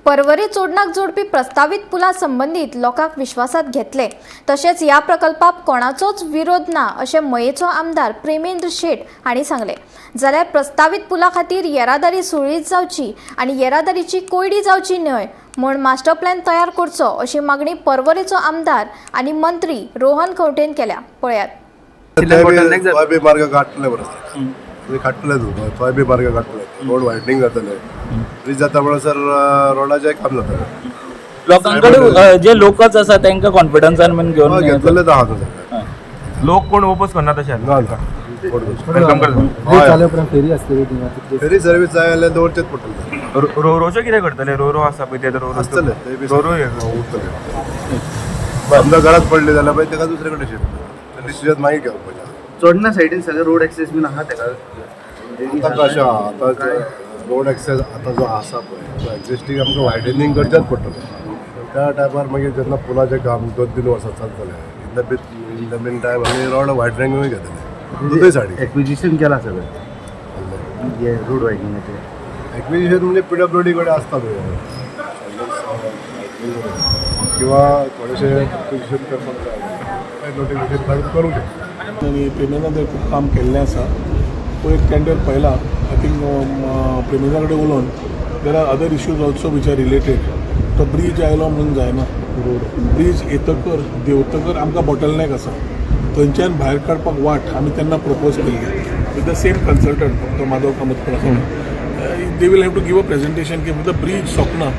परवरी चोडणाक जोडपी प्रस्तावीत पुला संबंदीत लोकांक विश्वासात घेतले. तशेंच ह्या प्रकल्पाक कोणाचोच विरोध ना अशें मयेचो आमदार प्रेमेंद्र शेट हांणी सांगलें. जाल्यार प्रस्तावीत पुला खातीर येरादारी सुरळीत जावची आनी येरादारीची कोंयडी जावची न्हय म्हूण मास्टर प्लॅन तयार करचो अशी मागणी परवरेचो आमदार आनी मंत्री रोहन खंवटेन केल्या. पळयात. तोय बी मार्ग काडटले बरो, तुमी काडटले, तूं तोय बी मार्ग काडटले. रोड वायडनींग जातले, ब्रीज जाता म्हणसर रोडाचें काम जातलें. लोकांकडे जे लोकच आसा तांकां कॉन्फिडन्सान बीन घेवन हय, घेतलेलें आहा तुजें. लोक कोण ओपोज करना तशें? ना ना, कोण करचो. Welcome करता. हय. जाल्या उपरांत फेरी आसतली थिंगा तितली. फेरी सर्वीस जाय जाल्यार दवरचेच पडटलें. रोरोचो कितें करतले? रोरो आसा पळय ते रोरो. आसतले ते बी. रोरो हे. उरतले. समजा गरज पडली जाल्यार मागीर ताका दुसरे कडेन शिफ्ट, डिसिजन मागीर घेवप पडटा. चोडणा सायडीन सगळे रोड एक्सेस बीन आहा तेका? आतां कशें आहा, आतां रोड एक्सेस आतां जो आसा पळय तो एक्झिस्टींग, आमकां वायडनींग करचेंच पडटलें. त्या टायमार मागीर जेन्ना पुलाचें काम 2-3 वर्सां चलतलें, in the mean time आमी रोड वायडनिंगूय घेतले दोनूय सायडीन. एक्विजिशन केला सगळें हे रोड वायडनिंगाचें? एक्विजिशन म्हणजे पीडब्ल्यूडी कडेन आसता पळय, किंवा थोडेशें एक्विजिशन करपाक जाय, नोटिफिकेशन काडून करूंक शकता. आनी प्रेमेंद्रान थंय खूब काम केल्लें आसा. पयर टेंडर पळयला. I think प्रेमेंद्रा कडेन उलोवन there are other issues also which are related. तो ब्रीज आयलो म्हणून जायना. ब्रीज येतकर, देंवतकर आमकां बॉटलनेक आसा. थंयच्यान भायर काडपाक वाट आमी तेन्ना प्रपोज केल्ली विथ the same consultant, तो माधव कामत कोण आसा. They will have to give a presentation की the bridge सोंपना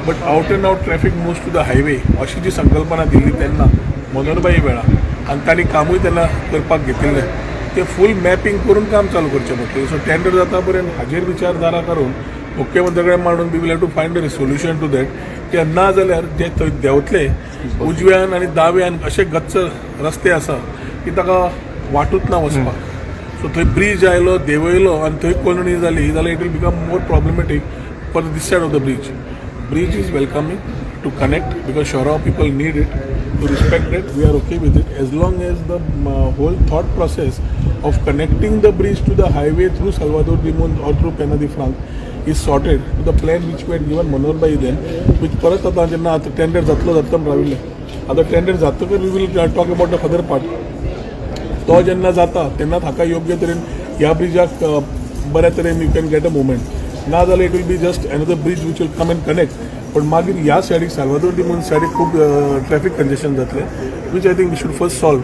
but out and out traffic moves to the highway, अशी जी संकल्पना दिल्ली तेन्ना मनोहरबाई वेळा आनी तांणी कामूय तेन्ना करपाक घेतिल्लें. ते फूल मॅपिंग करून काम चालू करचें पडटलें. सो टेंडर जाता पर्यंत हाजेर विचारधारा करून मुख्यमंत्र्या कडेन मांडून we will have to find a solution to that. कित्याक ना जाल्यार जे थंय देंवतले उजव्यान आनी दाव्यान अशे गच्च रस्ते आसा की ताका वाटूच ना वचपाक. सो थंय ब्रीज आयलो, देंवयलो आनी थंय कोंयडी जाली जाल्यार it will become more problematic for this side of the bridge. Bridge is welcoming to connect because Chorao people need it. To respect it, we are okay with it as long as the whole thought process of connecting the bridge to the highway through Salvador de Mund or through Pena de Franc is sorted to the plan which we had given Manohar Bhai then, which परत आतां जेन्ना आतां tender जातलो जातलो म्हण राविल्लें. आतां tender जातकर we will talk about the further part. तो जेन्ना जाता तेन्ना हाका योग्य तरेन ह्या ब्रिजाक बऱ्या तरेन you can get a movement. ना जाल्यार it will be just another bridge which will come and connect, पण मागीर ह्या सायडीक, साल्वादोर दी मुंद सायडीक खूब ट्रॅफिक कंजेशन जातलें, which I think we should first solve.